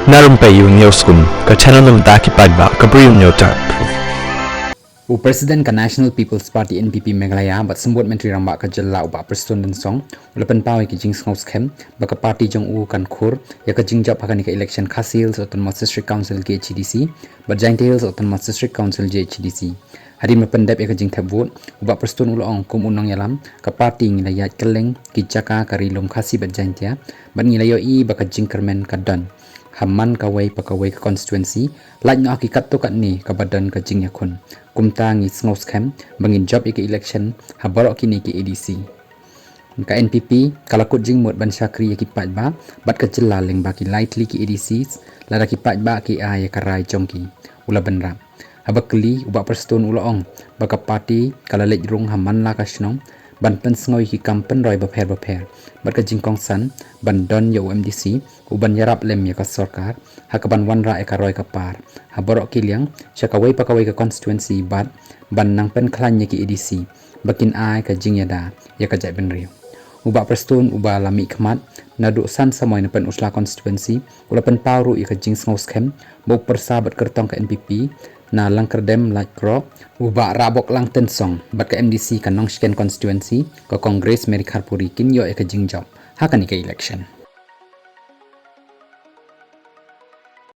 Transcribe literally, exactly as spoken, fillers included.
Na Rympei U News Kun, ka channel na bynta ki paidbah, ka briew nyo tak. U President ka National People's Party N P P Meghalaya bad Symbud Myntri Rangbah ka jylla u Bah Prestone Tynsong u la pynpaw ïa ka jingsngewskhem ba ka party jong u kan khur ïa ka jingjop ha kane ka election Khasi Hills Autonomous District Council K H A D C bad Jaintia Hills Autonomous District Council J H A D C. Hadien ba pyndep ïa ka jingthep vote, u Bah Prestone u la ong kum u nongïalam ka party ngi la ïaid kylleng ki jaka ka Ri Lum Khasi bad Jaintia bad ngi la ïohi ba ka jingkyrmen ka don ha man kawei pa kawei ka constituency, lait noh ha ki katto katne kaba don ka jingïakhun. Kumta ngi sngewskhem ba ngin jop ïa ka election ha baroh kine ki A D C. Ka N P P ka la kut jingmut ban shakri ïa ki paidbah bad ka jylla lyngba ki lai tylli ki A D Cs lada ki paidbah ki ai ïa ka rai jong ki, u la bynrap. Haba kylli, u Bah Prestone u la ong ba ka party ka la leit rung ha man la ka shnong ban pynsngew ïa ki kam pynroi bapher bapher bad ka jingkongsan ban don ïa u M D C u ban ïarap lem ïa ka sorkar ha kaban wanrah ïa ka roi ka par ha baroh ki liang sha kawei pa kawei ka constituency bad ban nang pynkhlaiñ ïa ki A D C ba kin ai ka jingïada ïa ka jaitbynriew. U Bah Prestone uba la mihkhmat naduh san samoi na Pynursla constituency u la pynpaw ruh ïa ka jingsngewskhem ba u pyrsa bad kyrtong ka N P P na Langkyrdem Laitkroh, u Bah Rahboklang Tynsong bad ka M D C ka Nongshken constituency ka Congress Mary Kharpuri kin ïoh ïa ka jingjop ha kane ka election.